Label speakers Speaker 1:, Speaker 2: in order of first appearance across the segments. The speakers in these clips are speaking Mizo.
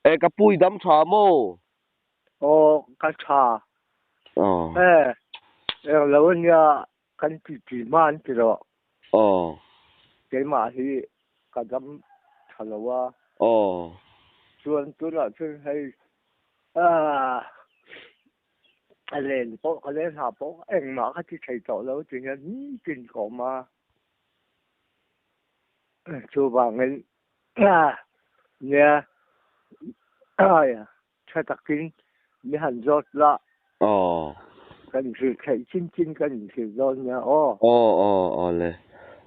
Speaker 1: E ka pu i dam tha maw?
Speaker 2: Aw ka tha.
Speaker 1: Aw.
Speaker 2: E englo ania kan ti ti hman ti rawh.
Speaker 1: Aw.
Speaker 2: Keimah hi ka dam tha lo a.
Speaker 1: Aw.
Speaker 2: Chuan tunah chuan hei ah a len pawh ka len ha pawh engmah ka ti thei tawh lo ti hian nitin ka awm a. Chuvangin nia tha takin mi han zawt la.
Speaker 1: Aw.
Speaker 2: Kan hrilh theih chin chin kan inhrilh dawn nia aw.
Speaker 1: Aw aw aw le.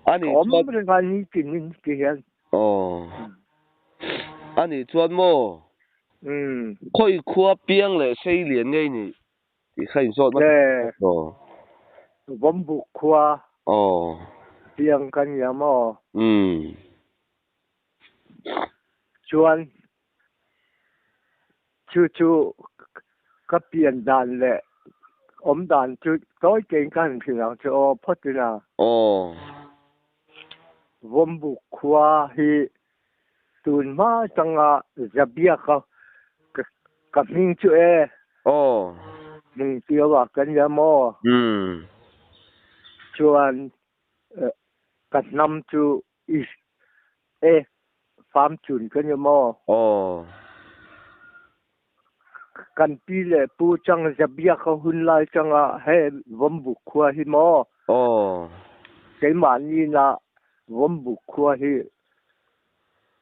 Speaker 1: Ani
Speaker 2: chuan. Ka awm reng a nitin in ti hian.
Speaker 1: Aw. Ani chuan maw?
Speaker 2: Umm.
Speaker 1: Khawi khua piang leh sei lian ngei nih tih kha inzawt hmasa
Speaker 2: Le.
Speaker 1: Aw.
Speaker 2: Vawmbuk khua.
Speaker 1: Aw.
Speaker 2: Piang ka nia maw?
Speaker 1: Umm.
Speaker 2: Chuan chu chu ka pian dan leh awm dan chu tawi tein ka han hrilh ang che aw phawt ila.
Speaker 1: Aw.
Speaker 2: Vawmbuk khua hi tun hma atanga Zabiaka ka hming chu e.
Speaker 1: Aw.
Speaker 2: Hming piau ah kan nia maw?
Speaker 1: Umm.
Speaker 2: Chuan ka hnam chu Is e, farm chun ka ni maw?
Speaker 1: Aw.
Speaker 2: Kan pi leh pu chang Zabiaka hun lai changa he Vawmbuk khua hi maw?
Speaker 1: Aw.
Speaker 2: Keimahni na Vawmbuk khua hi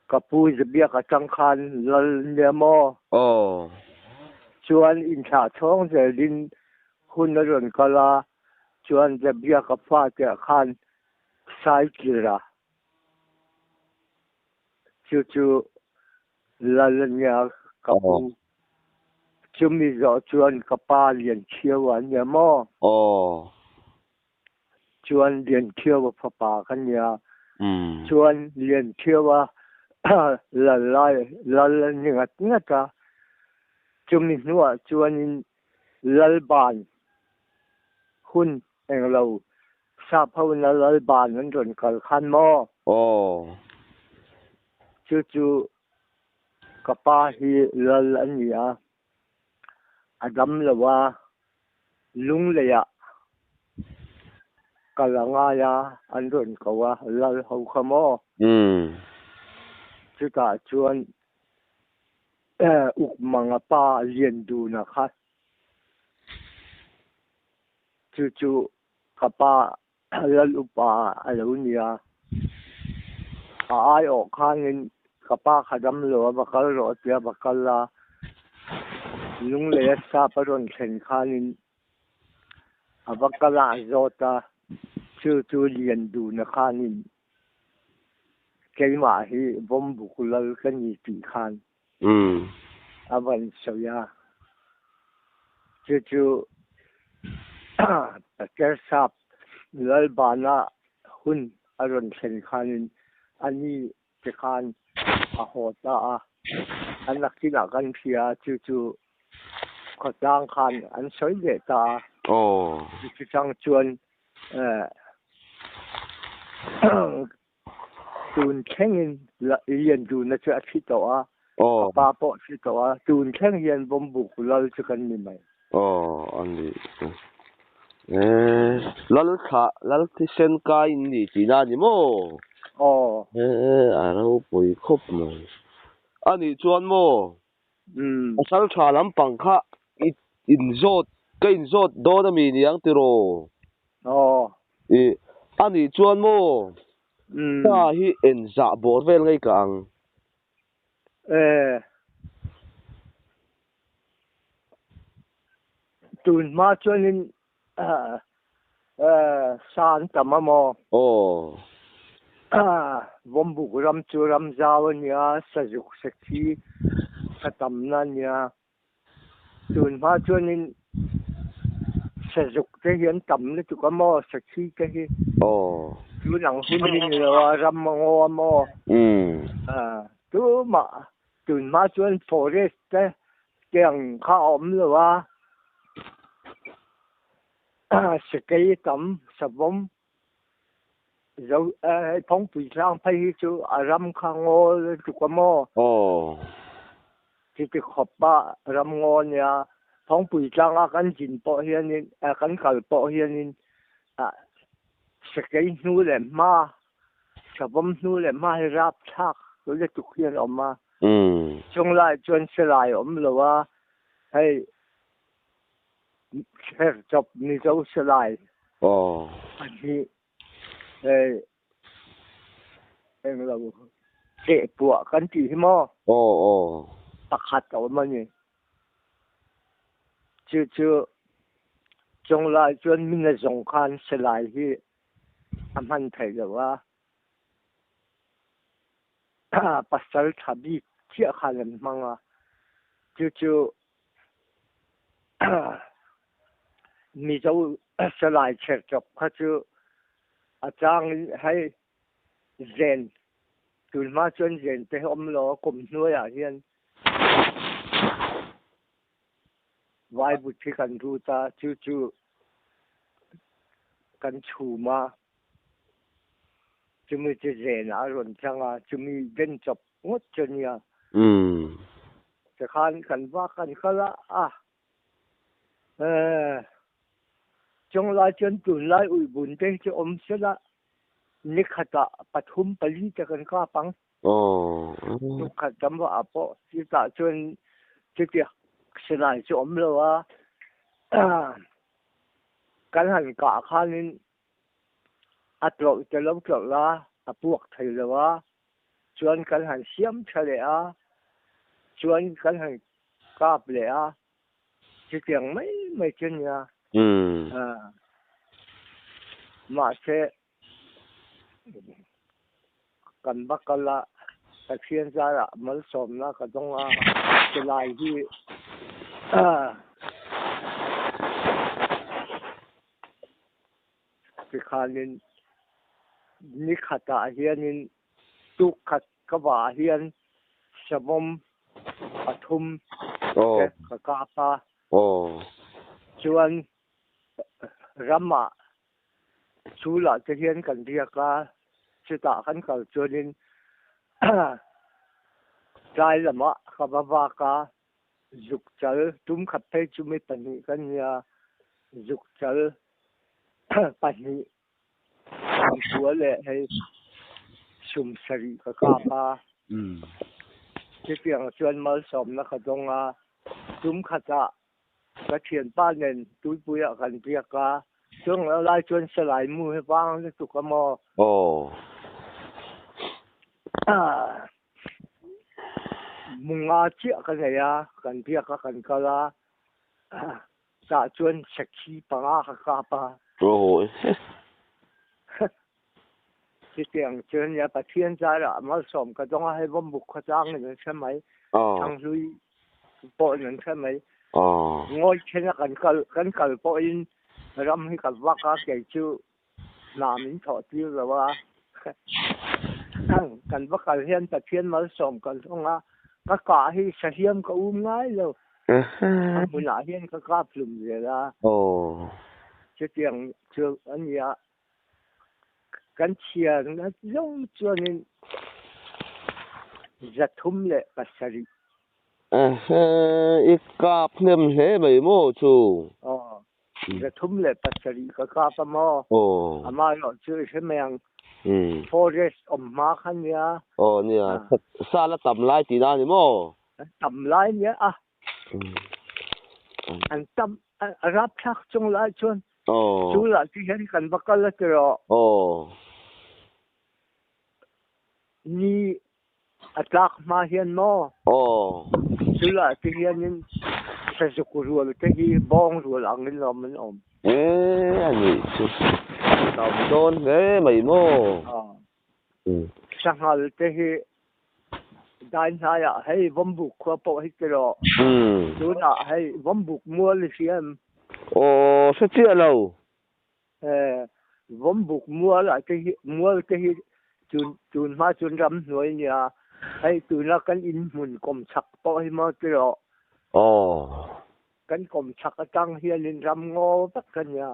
Speaker 2: ka pu Zabiaka chang khan lal nia maw?
Speaker 1: Aw.
Speaker 2: Chuan inthlah chhawng zelin hun a rawn kal a, chuan Zabiaka fate ah khan Saikira chu chu lal a nia ka pu. Chumi zawh chuan ka pa Lianchhiaua a nia maw?
Speaker 1: Aw.
Speaker 2: Chuan Lianchhiaua fapa ka nia. Chuan Lianchhiaua lal lai lal a ni ngat ngat a. Chumi hnuah chuanin Lalban hun Englo, sap ho in a lal ban an rawn kal khan maw?
Speaker 1: Aw.
Speaker 2: Chu chu ka pa hi lal a ni a, a dam lo a, lunglei ah kal a ngai a, an rawn ko a, lal ho kha maw?
Speaker 1: Umm.
Speaker 2: Chutah chuan Ukmanga pa Lianduna kha Chu chu ka pa lal upa a lo ni a, a aiawh khanin ka pa kha dam lo a va kal rawh tia va kal a, Lungleia sap a rawn thlen khanin a va kal a, a zawt a, chu chu Lianduna khanin keimah hi Vawmbuk lal ka ni tih khan a van sawi a, chu chu Patersap Lalbana hun a rawn thlen khanin a ni te khan a haw ta a, a nakinah kan hria a, chu chu khawtlang khan an sawi leh ta a, chutang chuan Tun thlengin Lianduna chu a thi tawh a, a pa pawh a thi tawh a, tun thleng hian Bawmbuk lal chu kan ni mai.
Speaker 1: Aw, a ni chu. E, lal thlah, lal thisen kai in ni tihna a ni maw?
Speaker 2: Aw.
Speaker 1: E, a ropui khawp mai. A nih chuan maw?
Speaker 2: Umm.
Speaker 1: Pasal tha lampang kha i inzawt, ka inzawt dawn a mi niang tiraw?
Speaker 2: Aw.
Speaker 1: I, a nih chuan maw?
Speaker 2: Umm.
Speaker 1: Sa hi en zah bawr vel ngei ka ang.
Speaker 2: E. Tun hma chuanin sa an tam a maw?
Speaker 1: Aw.
Speaker 2: Vawmbuk ram chu ram zau a nia, sazuk sakhi sa tamna a nia. Tun hma chuanin sazuk te hi an tam lutuk a maw, sakhi te hi.
Speaker 1: Aw.
Speaker 2: Tun ang hun hi ni lo a, ram a ngaw a maw?
Speaker 1: Umm.
Speaker 2: Tumah tun hma chuan forest te Tiang kha a awm lo a, sakei tam savawm zo hei Phawngpui tlang phei hi chu a ram kha ngawl a tuk a maw?
Speaker 1: Aw.
Speaker 2: Chuti khawpa ramngaw nia Phawngpui tlanga kan zin pawh hianin kan kal pawh hianin sakei hnu leh hma savawm hnu leh hma hi rapthlak lutuk hian a awm a. Chunglai chuan silai a awm lo a, hei chherchawp Mizo silai pahnih hei Englo cheh puah kan tih hi maw?
Speaker 1: Aw aw.
Speaker 2: Pakhat a awm a ni. Chu chu Chawnglai chuan min a zawng khan silai hi a hman theih loh a. Pasal tha bik chiah khan an hmang a. Chu chu Mizo silai chherchawp kha chu a changin hei zen tunhma chuan zen te hi awm lo a kum hnuaiah hian vaivut hi kan rut a chu chu kan chhum a chumi chu zenah a rawn chang a chumi den chawp ngawt chu a nia. Tikhan kan vak kan kal a a Chawnglai chuan tunlai uibun te hi chu awm sela nikhatah pathum pali te kan kap ang. Tukhat tam vah pawh chutah chuan chutiang silai chu awm lo a, kan han kah khanin a tlawlh te lo tlawlh a, a puak thei lo a, chuan kan han siam tha leh a, chuan kan han kap leh a, chutiang mai mai chu a nia. Mahse, kan va kal a, Pathian zarah malsawmna ka dawng a, chulai hi tikhanin ni khatah hianin tuk khat ka vah hian savawm pathum te ka kap a, chuan ramah chulah te hian kan riak a, chutah kan kal chuanin tlai lamah ka va vak a, zuk chal tum khat phei chu mi pahnih ka nia, zuk chal pahnih Sawmkua leh hei sum sarih ka kap a, chutiang chuan malsawmna ka dawng a, tum khatah ka thianpa nen tuipuiah kan biak a, chung lai chuan salai mu hi vang lutuk a maw? Munga chiah ka nei a, kan biak a kan kal a, Tah chuan sakhi panga ka kap a.
Speaker 1: Aw.
Speaker 2: Chutiang chu ania Pathian zarah malsawm ka dawng a, hei Vawmbuk khawtlang in an hre mai, Thanghlui pawh in an hre mai. Ngawi thena kan kal kan kal pawhin ram hi ka vak a, kei chu hna min thawh tir lo a. Kan va kal hian Pathian malsawm ka dawng a, ka kah hi sahliam ka um ngai lo. A hmunah hian ka kap hlum zel a. Chutiang chu a ni a, kan chhiar nat zawng chuanin 307.
Speaker 1: I kap hnem hle mai maw chu?
Speaker 2: Aw, 307 ka kap a maw? Amaherawh chu i hre mai ang, forest awm hma kha nia.
Speaker 1: Aw nia, sa la tam lai tihna a ni maw?
Speaker 2: An tam lai nia a. An tam a rapthlak chung lai chuan chu lah chu hian kan va kal a ti rawh. Ni a tlak hma hian maw? Chu lah chu hianin sazuk rual te hi bawng rual angin lawm an awm.
Speaker 1: E a nih chu. Tam dawn hle mai maw?
Speaker 2: Sanghal te hi Dai hnaiah hei Vawmbuk khua pawh hi tiraw? Tunah hei Vawmbuk mual i hria em?
Speaker 1: Aw, hre chiah lo.
Speaker 2: E, Vawmbuk mual ah te hi, mual te hi tun tun hma chuan ramhnuai a nia. Hei tuna kan inhmun kawmchhak pawh hi maw tiraw?
Speaker 1: Aw.
Speaker 2: Kan kawmchhak atang hianin ramngaw vek a nia.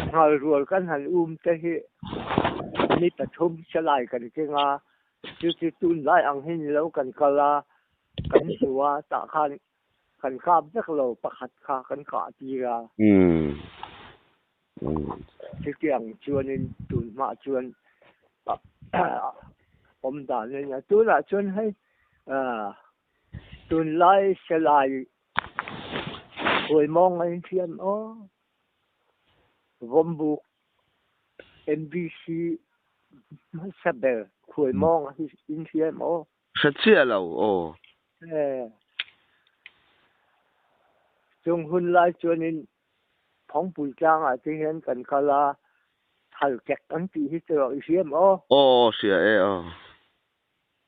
Speaker 2: Nghalrual kan han um te hi ni pathum salai kan keng a, Chu chu tunlai ang hi ni lo kan kal a, kan hmu a, tah khan kan kap vek lo, pakhat kha kan kah tir a. Chutiang chuanin tun hmah chuan awm dan a nia. Tunah chuan hei tunlai silai huaimawng a inthiam aw. Vawmbuk MBC hmasa ber khuaimawng a inthiam aw.
Speaker 1: Hre chiah lo aw.
Speaker 2: Chung hun lai chuanin Phawngpui tlangah te hian kan kal a, Thalkek an tih hi chu i hria em aw?
Speaker 1: Aw, hria e aw.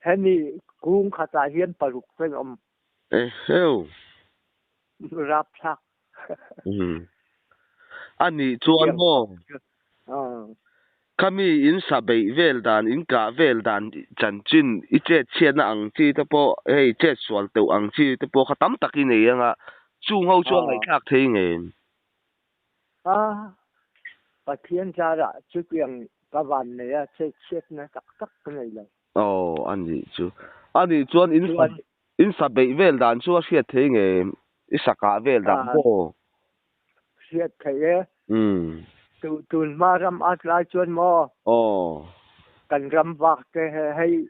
Speaker 2: Hemi kung khatah hian paruk kan awm.
Speaker 1: Eheu.
Speaker 2: Rapthlak.
Speaker 1: Umm. A nih chuan maw? Khami in sa beih vel dan, in kah vel dan chanchin i chet chhiatna ang chi te pawh hei chet sual teuh ang chi te pawh kha tam tak i nei anga chung ho chuan ngaihthlak thei ngei.
Speaker 2: A, Pathian zarah chutiang ka van nei a, chet chhiatna tak tak ka nei lo.
Speaker 1: Aw, a nih chu. A nih chuan in sa in sa beih vel dan chu a hriat thei ngei i sa kah vel dan pawh.
Speaker 2: Hriat theih e. Tun hma ram at lai chuan maw?
Speaker 1: Aw.
Speaker 2: Kan ram vak te hei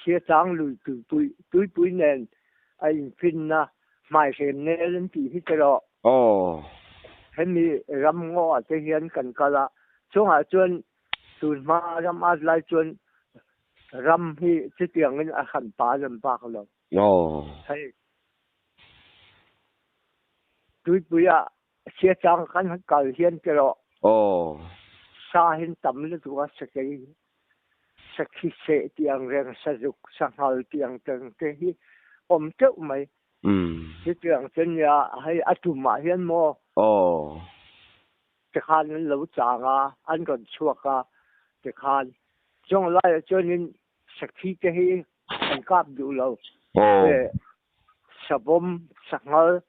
Speaker 2: Siachang lui tuipui tuipui nen a infinna hmaihrem nel an tih hi tawh.
Speaker 1: Aw.
Speaker 2: Hemi ram ngaw ah te hian kan kal a, chungah chuan tun hma ram at lai chuan ram hi chutiangin a hran pa lam bak lo.
Speaker 1: Aw.
Speaker 2: Hei Tuipuia siachang kan kal hian tiraw.
Speaker 1: Aw.
Speaker 2: Sa hin tam lutuk a sakei sakhi seh tih ang reng sazuk sanghal tih ang teng te hi awm teuh mai. Chutiang chu nia hei a tum ah hian maw.
Speaker 1: Aw.
Speaker 2: Tikhan an lo chang a an rawn chhuak a tikhan chung laiah chuanin Sakhi te hi an kap duh lo. Savawm, sanghal,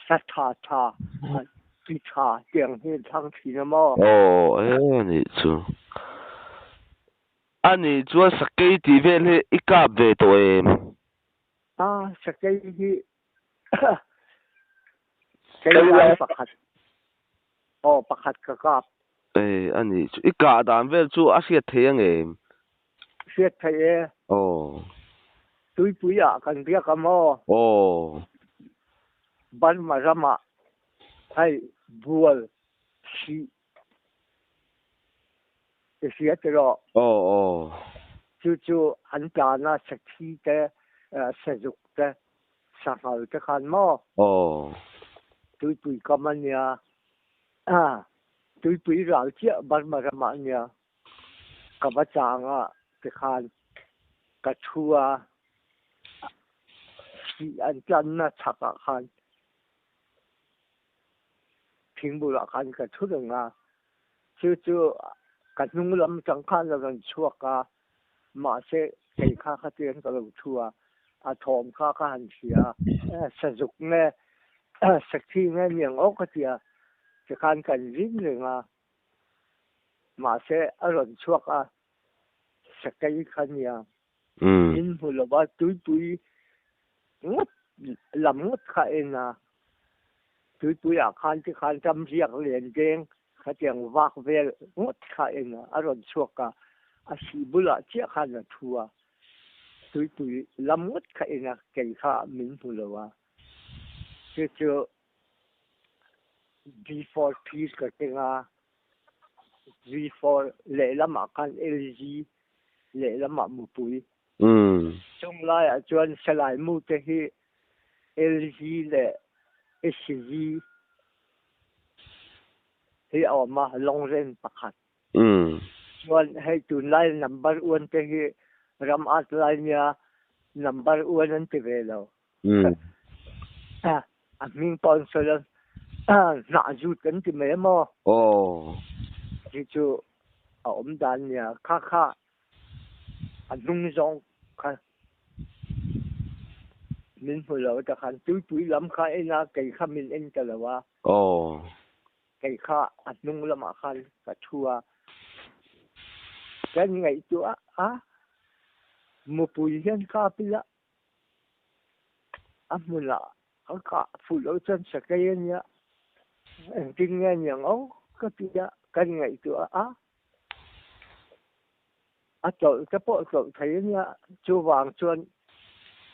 Speaker 2: satha tha, ti tha tiang hi an thlang thin a maw?
Speaker 1: Aw, e anih chu. Anih chuan sakei tih vel hi i kap ve tawh em?
Speaker 2: A, sakei hi kei lai pakhat Aw, pakhat ka kap.
Speaker 1: E, a nih chu. I kah dan vel chu a hriat theih ang em?
Speaker 2: Hriat theih e.
Speaker 1: Aw.
Speaker 2: Tuipui ah kan biak a maw?
Speaker 1: Aw.
Speaker 2: Burma ramah hei bual sih i hria tiraw?
Speaker 1: Aw, aw.
Speaker 2: Chu chu an tlan a, sakhi te, sazuk te, Sanghal te khan maw?
Speaker 1: Aw.
Speaker 2: Tuipui kam a nia. Tuipui ral chiah Burma ramah a nia. Ka va chang a tikhan ka thu a, sih an tlanna chhak ah khan thingbulah khan ka thu reng a. Chu chu ka hnung lam atang khan a rawn chhuak a, Mahse, kei kha khatiang ka lo thu a, a thawm kha ka han hria a, sazuk nge sakhi nge niang aw ka ti a, tikhan kan zin reng a, mahse a rawn chhuak a, sakei kha nia, min hmu lo va, tuipui ngawt lam ngawt kha en a, tuipuiah khan tikhan ramriak len deng Khatiang vak vel ngawt kha en a rawn chhuak a, a sih bulah chiah khan a thu a, tuipui lam ngawt kha en a, kei kha min hmu lo a, chu chu V4 piece ka keng a, V4 lehlamah khan LG lehlamah mupui. Chung laiah chuan Salai mu te hi LG leh SG hi a awm a, Longren pakhat. Chuan hei tunlai number one te hi ram at lai nia number one an ti ve lo. A hming pawh an sawi a, hnah zut an ti mai a maw? Hi chu a awm dan nia, kha kha A hnung zawng kha min hmu lo ta khan tuipui lam kha en a, kei kha min en ta lo a. Kei kha a hnung lamah khan ka thu a. Kan ngaihtuah a. Mupui hian kap ila a hmunah ka kah fuh loh chuan sakei a nia, engtin nge a niang aw ka ti a, kan ngaihtuah a, a tawlh te pawh tawlh thei a nia, chuvang chuan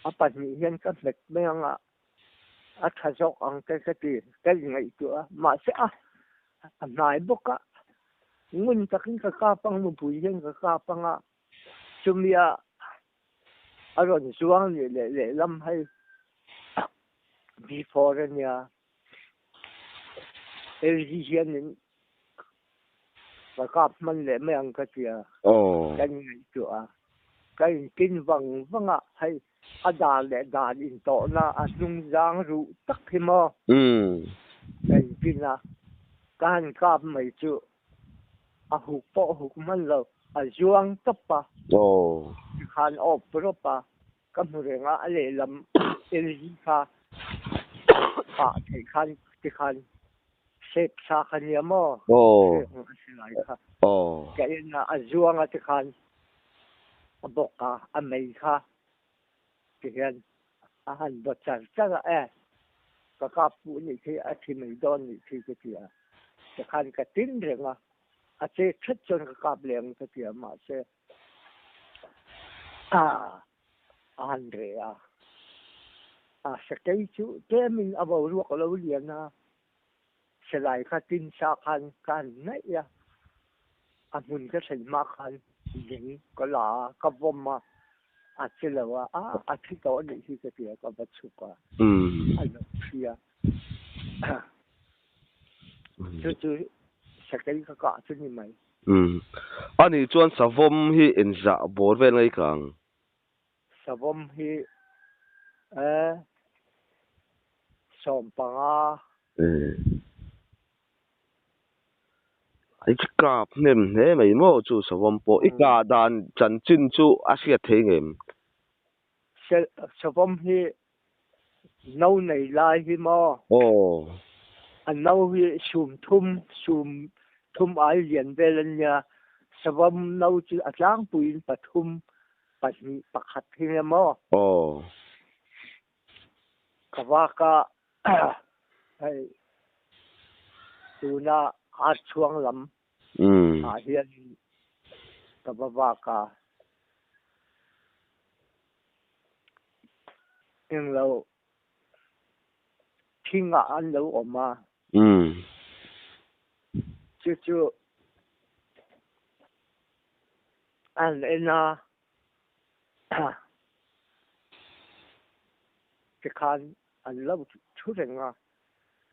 Speaker 2: a pahnih hian ka hmet mai ang a, a tha zawk ang te ka ti, ka inngaihtuah a, mahse a a hnai bawk a, ngun takin ka kap ang, mupui hian ka kap ang a, chumia a rawn zuang leh leh lehlam hei before a nia, LG hianin ka kap hman leh mai ang ka tia, ka inngaihtuah a, ka intin vang vang a, hei A dan leh dan intawhna a hnungzang ruh tak hi maw? Ka inpin a, ka han kap mai chu a huk pawh huk hman lo, a zuang tawp a, tikhan a awp rawp a, ka hmu reng a, a lehlam LG kha kah theih khan tikhan sep sa kha nia maw? A si lai kha. Ka en a, a zuang a tikhan a bawk a, a mei kha ti hian a han vaw char char a, e, ka kap fuh nih khi a thi mai dawn nih khi ka ti a, tikhan ka tin reng a, a che that chuan ka kap leh ang ka ti a, mahse a a han reh a, a sakei chu tlemin a boruak a lo lian a, Silai kha tin sa khan ka han hnaih a, a hmun ka thlen hma khan lung ka la a, ka vawm a, a che lo a, a a thi tawh anih hi ka ti a, ka va chhuk a, a lo thi a. Chu chu sakei ka kah chu ni mai.
Speaker 1: Anih chuan savawm hi engzah bawr vel ngai ka ang?
Speaker 2: Savawm hi e 15.
Speaker 1: I kap hnem hle mai maw chu savawm pawh i kah dan chanchin chu a hriat thei ngem?
Speaker 2: Savawm hi no nei lai hi maw?
Speaker 1: Aw.
Speaker 2: A no hi sum thum, sum thum ai lian vel a nia. Savawm no chu a tlangpuiin pathum, pahnih, pakhat hi nia maw?
Speaker 1: Aw.
Speaker 2: Ka vak a, hei tuna Archhuang lam ah hian ka va vak a, englo thing ah an lo awm a, chu chu an en a. Tikhan an lo thu reng a,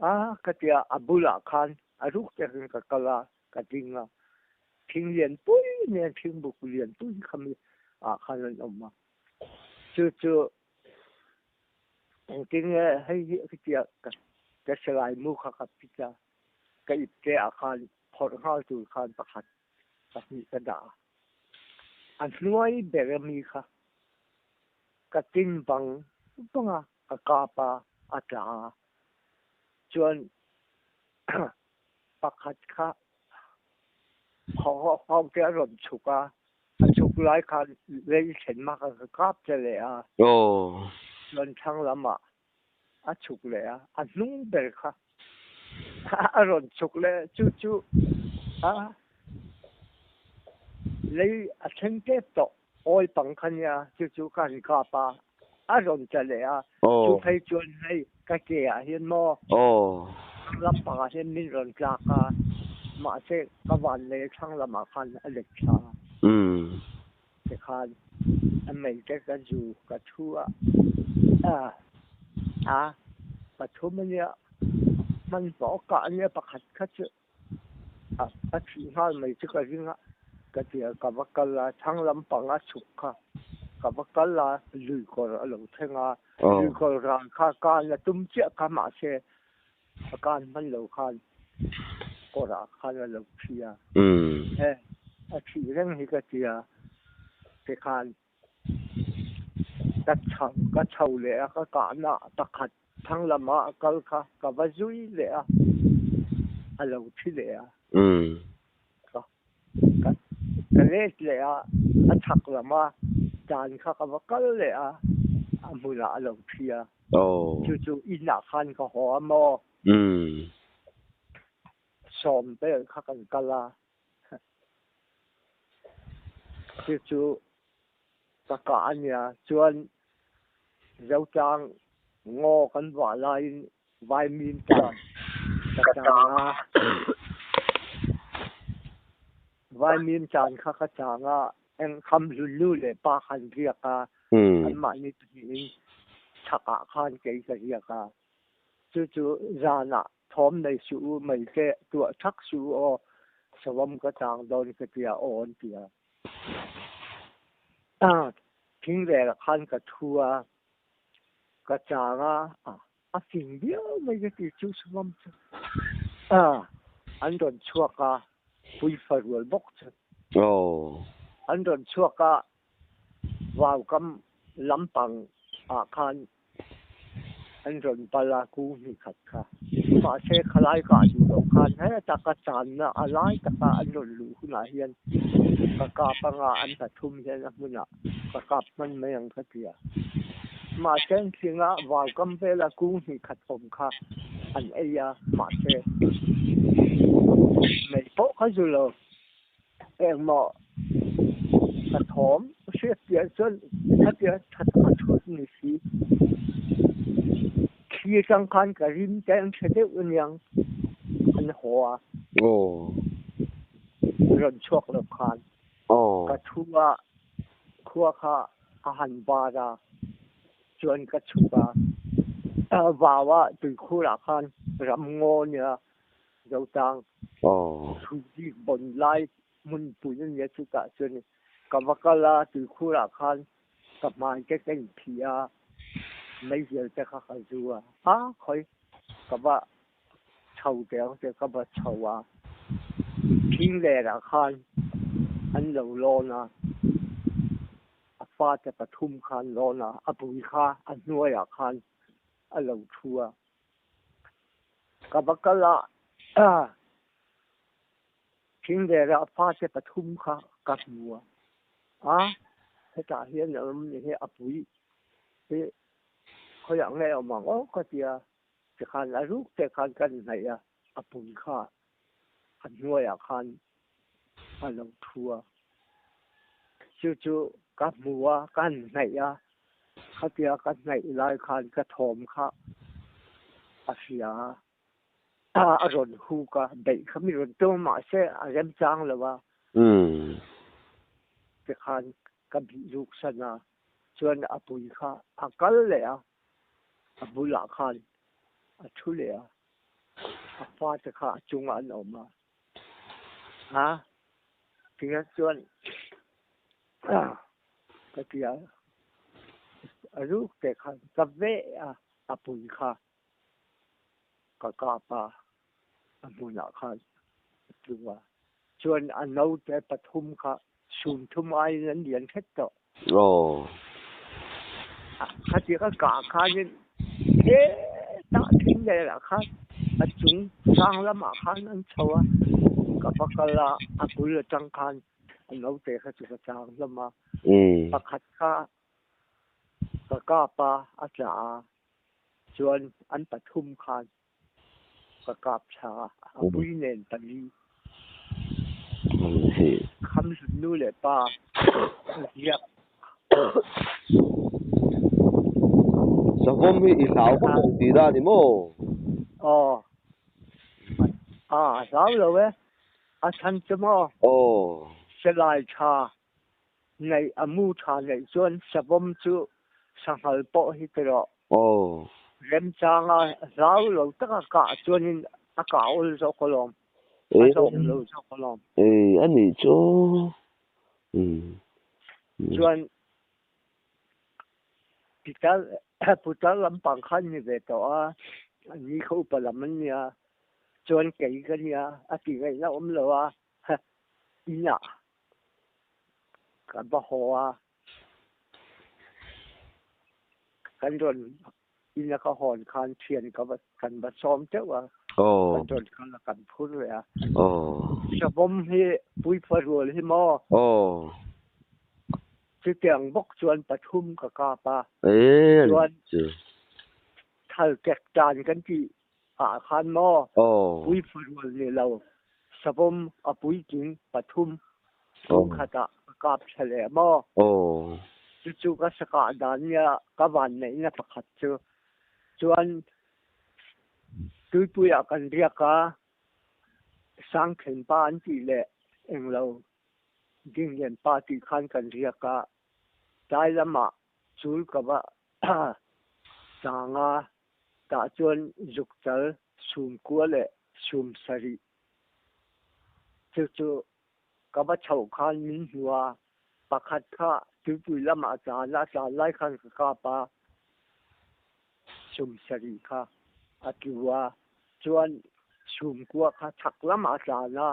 Speaker 2: a ka tia a bulah khan a ruk takin ka kal a, ka ding a, thing lian pui nen thing buk lian pui kha mi ah khan an awm a, chu chu engtin nge hei hi ka tia ka silai mu kha ka pit a, ka ip te ah khan phawrh nghal tur khan pakhat pahnih ka dah a. A hnuai ber ami kha ka tin vang vang a, ka kap a, a tla a. Chuan pakhat kha ho te a rawn chhuk a, a chhuk lai khan lei thlen hma khan ka kap che leh a. Chuan thlang lamah a chhuk leh a, a hnung ber kha a rawn chhuk leh chu chu a lei a thleng tep tawh awi pang kha nia chu chu ka han kap a, a rawn tla leh a, chu phei chuan hei ka ke ah hian maw lampang ah hian min rawn tlak a, mahse ka van lei thlang lamah khan a let thla a. Tikhan a mei te ka zu ka thu a, a pathum a nia, hmanhmawh kah a nia pakhat kha chu a thih nghal mai chu ka ring a, ka ti a, ka va kal a, thlang lampang a chhuk kha ka va kal a, lui kawr a lo thleng a, lui kawr ral kha kan a tum chiah kha mahse a kan hman lo khan kawrah khan a lo thi a, he a thih reng hi ka ti a, tikhan ka chho ka chho leh a, ka kahna pakhat thlang lama a kal kha ka va zui leh a, a lo thi leh a, ka ka let leh a, a chhak lama. Zan kha ka va kal leh a, a hmunah a lo thi a.
Speaker 1: Aw.
Speaker 2: Chu chu inah khan ka haw a maw?
Speaker 1: Umm.
Speaker 2: Sawm vel kha kan kal a. Chu chu ka kah a nia. Chuan Zotlang ngaw kan vah laiin Vaimim tan ka chang a. Vaimim tan kha ka chang a, eng kham hlun nu leh pa khan riak a, anmahni pahnihin chhakah khan kei ka riak a. Chu chu zanah thawm nei suh u, mei te tuah thak suh u aw, sawm ka chang dawn ka tia aw an ti a. Thing velah khan ka thu a, ka chang a, a fing viau mai ka ti chu sawm chu. An rawn chhuak a, puifa rual bawk chu. An rawn chhuak a, vaukam lampang ah khan an rawn pal a kung hnih khat kha. Mahse khalai kah duh loh khan heta ka channa a lai taka an rawn luh hunah hian ka kap anga an pathum hian a hmunah ka kap hman mai ang ka ti a. Mahse an tling a, vaukam vela kung hnih khat awm kha an ei a, mahse mei pawh kha zu lo. Engmaw ka thawm hriat piah chuan khatia tha taka chhut ni si. Thli atang khan ka rim te an hre deuh aniang an haw a. Rawn chhuak lo khan ka thu a, khua kha a han bar a, chuan ka chhuk a. Vau a tuikhurah khan ram ngaw nia Zotang chhungbik bawn lai hmunpui a nia chutah chuan ka va kal a, tuikhurah khan ka hmai te ka inphih a, meizial te kha ka zu a, a khawi ka va chho teh ang tih ka va chho a, thing lerah khan an lo lawn a, a fate pathum kha an lawn a, a bui kha a hnuaiah khan a lo thu a. Ka va kal a, thing lera a fate pathum kha ka hmu a, a hetah hian a awm ni hi a pui hi khawiah nge a awm ang aw ka ti a, tikhan a ruk te khan kan hnaih a, a pui kha a hnuaiah khan a lo thu a, chu chu ka hmu a, ka han hnaih a, khatia ka hnaih lai khan ka thawm kha a hria a, a rawn huk a, beih kha mi rawn tum a mahse a remchang lo a, tikhan ka bih ruk san a, chuan a pui kha a kal leh a, a bulah khan a thu leh a, a fate kha a chungah an awm a. A tinge chuan ka ti a, a ruk te khan ka veh a, a pui kha ka kap a, a hmunah khan a tlu a. Chuan a naute pathum kha sumthum aiin an lian hret tawh.
Speaker 1: Aw.
Speaker 2: Khati ka kah khanin hetah thing lehlah khan a chung sang lamah khan an chho a, ka va kal a, a bul atang khan a naute kha chu ka chang hlawm a, pakhat kha ka kap a, a tla a, chuan an pathum khan Ka kap thla a, a pui nen pali. Kham hlut nu leh pa ziak.
Speaker 1: Savawm hi i hlau vak lo tih na a ni maw?
Speaker 2: Aw. A hlau lo e. A chhan chu maw?
Speaker 1: Aw.
Speaker 2: Silai tha neih a mu tha neih chuan savawm chu sanghal pawh hi ti rawh.
Speaker 1: Aw.
Speaker 2: Remchanga hlau lo taka kah chuanin a kah awl zawk alawm. A hlawm lo zawk alawm.
Speaker 1: Ei a nih chu.
Speaker 2: Chuan Pitar putar lampang kha an ni ve tawh a, an ni kha upa lam an nia, chuan kei ka nia a tih ngaihna awm lo a, inah Ka va haw a, kan rawn ina ka hawn khan thian ka va kan va sawm teuh a, kan rawn kal a kan phur leh a. Savawm hi puifa rual hi maw? Chutiang bawk chuan pathum ka kap a.
Speaker 1: E
Speaker 2: Chuan
Speaker 1: chu.
Speaker 2: Thal kek tan kan tih ah khan maw
Speaker 1: Aw.
Speaker 2: pui farual ni lo savawm a puitling pathum
Speaker 1: Aw.
Speaker 2: tum khatah ka kap tha leh maw.
Speaker 1: Aw.
Speaker 2: Chu chu ka sakah dan nia ka vanneihna pakhat chu. Chuan tuipuiah kan riak a, Sangthenpa an tih leh englo Dinglianpa tih khan kan riak a, tlai lamah chul ka va chang a, tah chuan zukchal sumkua leh sum sarih chu chu ka va chhoh khan min hmu a, pakhat kha tuipui lamah tlan a, tlan lai khan ka kap a, sum sarih kha a tlu a, chuan sumkua kha chhak lamah a tlan a,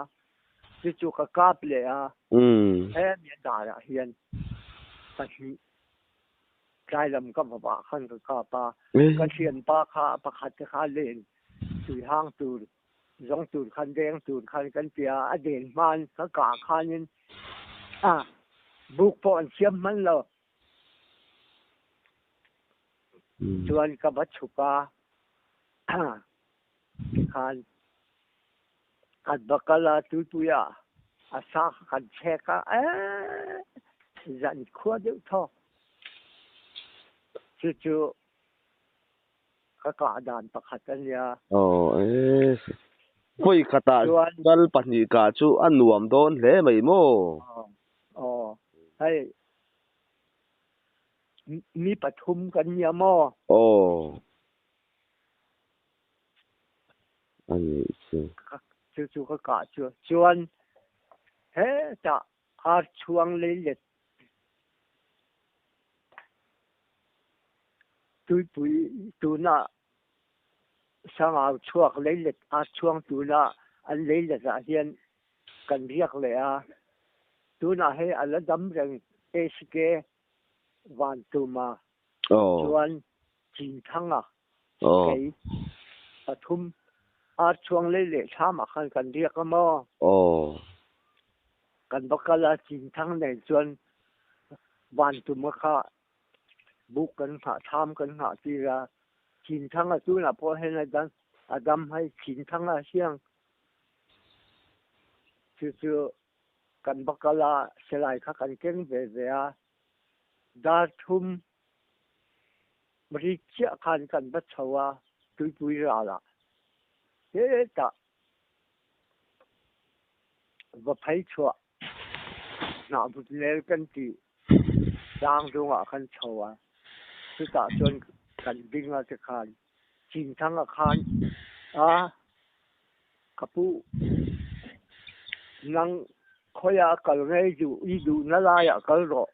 Speaker 2: Chu chu ka kap leh a, hemi a darah hian pahnih tlai lam ka va vah khan ka kap a, ka thianpa kha pakhat te kha len tui hang tur zawng tur khan deng tur khan kan ti a, a den hman ka kah khanin a buk pawh an siam hman lo. Chuan ka va chhuk a, tikhan Kan va kal a, tuipui ah a sa kha kan chek a, eeh zan khua deuh thawk. Cucu ka kah dan pakhat a nia.
Speaker 1: Aw ee vawi khatah
Speaker 2: Chuan
Speaker 1: kal pahnih kah chu a nuam dawn hle mai maw?
Speaker 2: Aw aw hei mi pathum kan nia maw?
Speaker 1: Aw. A nih chu.
Speaker 2: Chu chu ka kah chu. Chuan hetah ar chhuang leilet tuipui tuna sangau chhuak leilet ar chhuang tuna an leilet ah hian kan riak leh a. Tunah hei a la dam reng HK Vantuma chuan Chinthanga Kei pathum ar chhuang lei leh thlam ah khan kan riak a maw? Kan va kal a, Chinthang nen chuan Vantuma kha buk kan nghah, thlam kan nghah tir a. Chinthanga tunah pawh hian a dam, a dam hei Chinthanga hiang chu chu kan va kal a, silai kha kan keng ve ve a, dar thum Ri chiah khan kan va chho a, tuipui ralah hetah va phei chhuah hnah vut nel kan tih tlang dungah kan chho a, chutah chuan kan ding a tikhan Chinthanga khan a ka pu nang khawiah kal ngei duh i duhna laiah kal rawh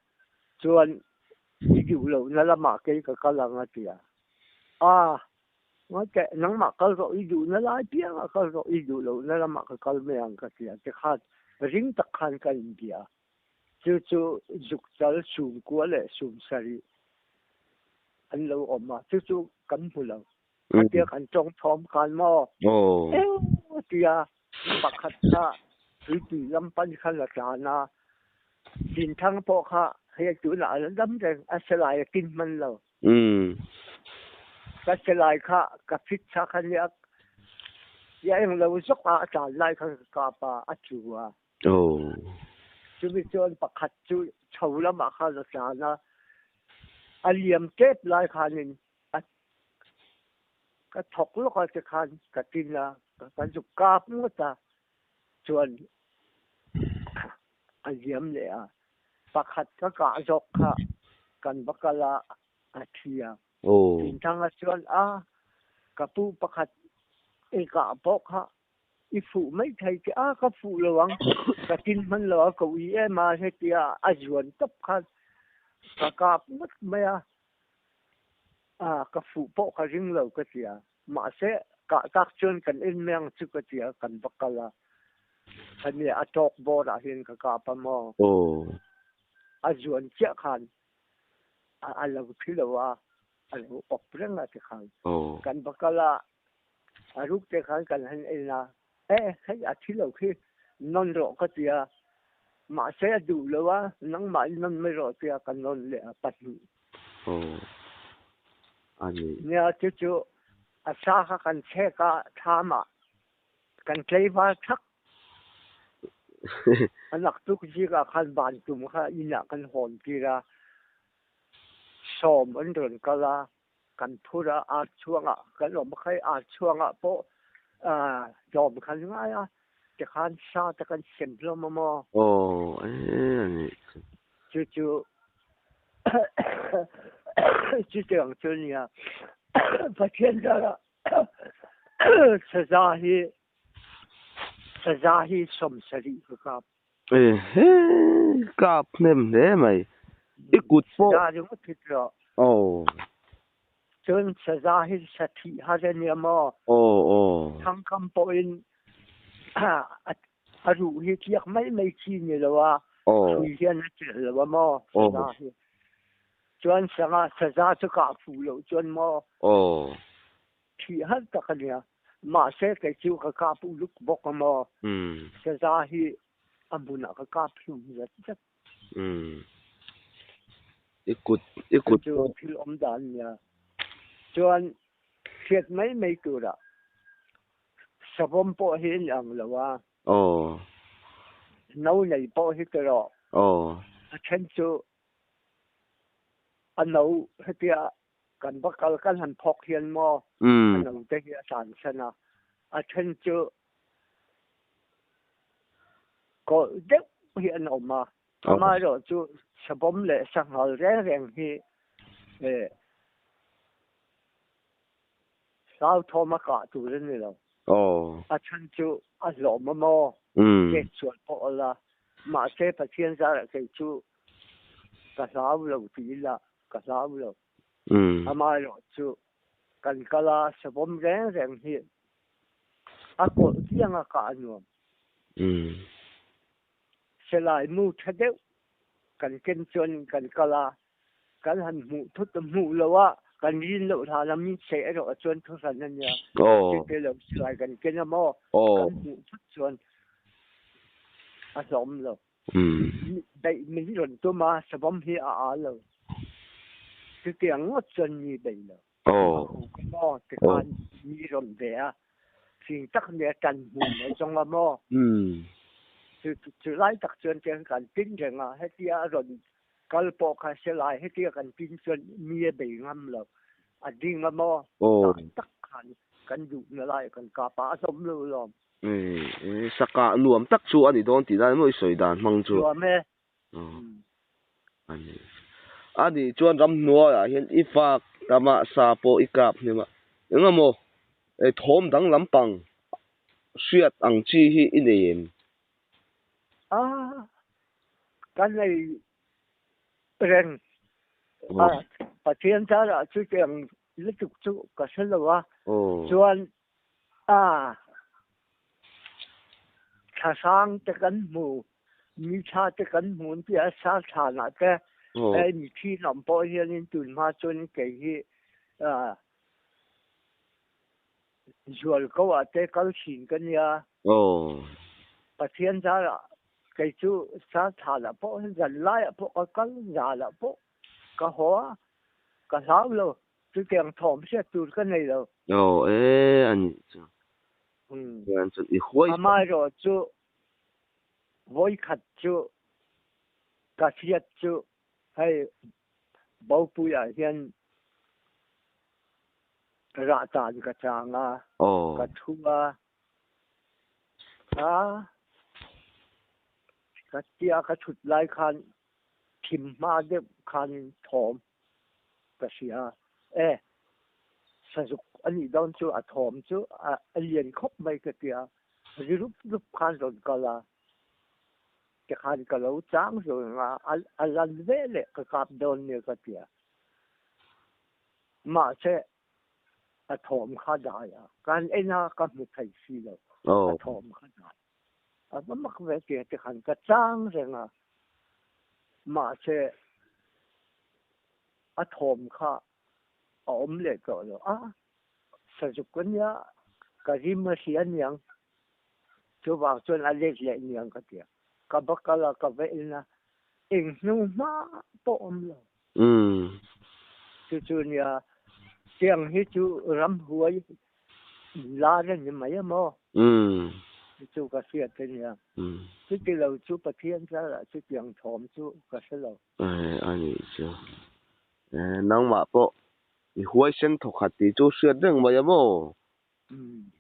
Speaker 2: chuan I duh lohna lamah kei ka kal ang a ti a. A, ngaiteh, nangmah kal rawh, i duhna lai piangah kal rawh, i duh lohna lamah ka kal mai ang ka ti a. Tikhan ring tak khan ka inbia. Chu chu zukchal sumkua leh sumsarih an lo awm a, chu chu kan hmu lo. Khatia kan tawng thawm khan maw? Eng tia pakhat kha tuipui lam pan khan a tlan a, Tinthang pawh kha hei tunah a la dam reng, a silai a kin hman lo. Ka silai kha ka fit tha kha nia, tia eng lo zawk a a tlan lai khan ka kap a, a tlu a. Chumi chuan pakhat chu chho lamah khan a tlan a, a liam tep lai khanin a ka thawk lawk a tikhan ka tin a, ka zuk kap ngawt a, chuan a liam leh a. Pakhat ka kah zawk kha kan va kal a, a thi a. Tinthanga chuan a, ka pu pakhat i kah pawh kha i fuh mai thei che a, ka fuh lo ang, ka tin hman lo a, ka ui em a, hetia a zuan tawp khan ka kap ngawt mai a, a ka fuh pawh ka ring lo ka ti a, mahse kah tak chuan kan en mai ang chu ka ti a, kan va kal a, hemi a tawk bawr ah hian ka kap a maw, a zuan chiah khan a lo thi lo a, a lo awp reng a tikhan kan va kal a. A ruk te khan kan han en a, e hei a thi lo khi nawn rawh ka ti a, Mahse a duh lo a, nangmah in nawn mai rawh tia ka nawn leh a pahnih.
Speaker 1: Aw a ni.
Speaker 2: Nia chu chu a sa kha kan chhek a, thlam ah kan tlei var thak. A naktuk zik ah khan ban tum kha inn ah kan hawn tir a, sawm an rawn kal a, kan phur a, ar chhuang ah kan awm a, khai ar chhuang ah pawh hlawm khan ngai a, tikhan sa te kan sem hlawm a maw?
Speaker 1: Aw, e a nih chu.
Speaker 2: Chu chu chutiang chu nia Pathian zarah saza hi saza hi 70 ka kap.
Speaker 1: Ehe, kap hnem hle mai. I kut pawh.
Speaker 2: Saza ringawt hi tawh.
Speaker 1: Aw.
Speaker 2: Chuan saza hi sa thih har a nia maw?
Speaker 1: Aw aw.
Speaker 2: Thangkam pawhin a ruh hi tliak mai mai chi ni lo a, hrui hian a chelh lo a maw saza hi. Chuan sanga saza chu kah fuh loh chuan maw?
Speaker 1: Aw.
Speaker 2: Thih har tak a nia. Mahse kei chu ka kap uluk bawk a maw? Saza hi a hmunah ka kap hlum zat zat.
Speaker 1: I kut i kut
Speaker 2: chu thil awm dan nia. Chuan hriat mai mai turah savawm pawh hi in ang lo a.
Speaker 1: Aw.
Speaker 2: No nei pawh hi tawh.
Speaker 1: Aw.
Speaker 2: A then chu a no hetia kan va kal kan han phawk hian maw a no te hi a tlan san a. A then chu kawlh deuh hi an awm a. Amaherawh chu savawm leh sanghal reng reng hi hlauthawm a kah tur a ni lo. A chhan chu a hlawm a maw? Chet sual pawh a la. Mahse Pathian zarah kei chu ka hlau lo ti ila ka hlau lo. Amaherawh chu kan kal a savawm reng reng hi a kawlh tiang a kah a nuam. Silai mu tha deuh kan ken chuan kan kal a, kan han hmuh thut hmuh lo a, kan rin loh hlan a min seh erawh a chuan thu hran a nia. Chute lo silai kan ken a maw? Kan hmuh thut chuan a hlawm lo. Beih min rawn tum a, savawm hi a aa lo. Chutiang ngawt chuan mi beih lo. A huk a maw tikhan mi rawn ve a, fing tak nia tan hmun a zawng a maw? Chu lai tak chuan tiang kan tin reng a, hetia a rawn kal pawh kha silai hetia kan tin chuan mi a bei ngam lo. A ding a maw? Tah tak khan kan duhna lai kan kap a, a hlawm lo lawm.
Speaker 1: Sakah nuam tak chu a ni dawn tih dan emaw i sawi dan hmang chu.
Speaker 2: Nuam e.
Speaker 1: A ni. A nih chuan ramhnuaiah hian i fak tamah sa pawh i kap hnem a, eng emaw thawm dang lampang hriat ang chi hi i nei em?
Speaker 2: A, ka nei reng. A, Pathian zarah chutiang lutuk chu ka hre lo a, chuan A Thlahrang te kan hmu, mi tha te kan hmu an ti a, sar thlanah te hei mithi lam pawh hianin tun hma chuan kei hi zualko ah te kal thin ka nia. Pathian zarah kei chu sar thlanah pawh zan laiah pawh ka kal, zanah pawh ka haw a, ka hlau lo. Chutiang thawm hriat tur ka nei lo.
Speaker 1: Aw e a nih chu. Chuan chuan i huai.
Speaker 2: Amaherawh chu vawikhat chu ka hriat chu hei Bopuiah hian rah tan ka chang a, ka thu a, a ka tia ka thut lai khan thim hma deuh khan thawm ka hria e, sazuk a nih dawn chu a thawm chu a lian khawp mai ka tia, ri rup rup khan rawn kal a, tikhan ka lo chang zawng a, a lan ve leh ka kap dawn nia ka tia, mahse a thawm kha dai a, ka han en a ka hmu thei si lo, a thawm kha dai a va mak ve tia tikhan ka chang reng a, Mahse, a thawm kha a awm leh tawh lo a, sazuk a nia, ka rim a hria niang, chuvang chuan a let leh niang ka ti a. Ka va kal a, ka va en a, eng hnu hma pawh awm lo. Chu chu nia, tiang hi chu ramhuai lar a ni mai a maw? Chu chu ka hriat a nia. Chuti lo chu Pathian zarah chutiang thawm chu ka hre lo.
Speaker 1: A nih chu. Nangmah pawh i huaisen thawkhat tih chu hriat reng mai a maw?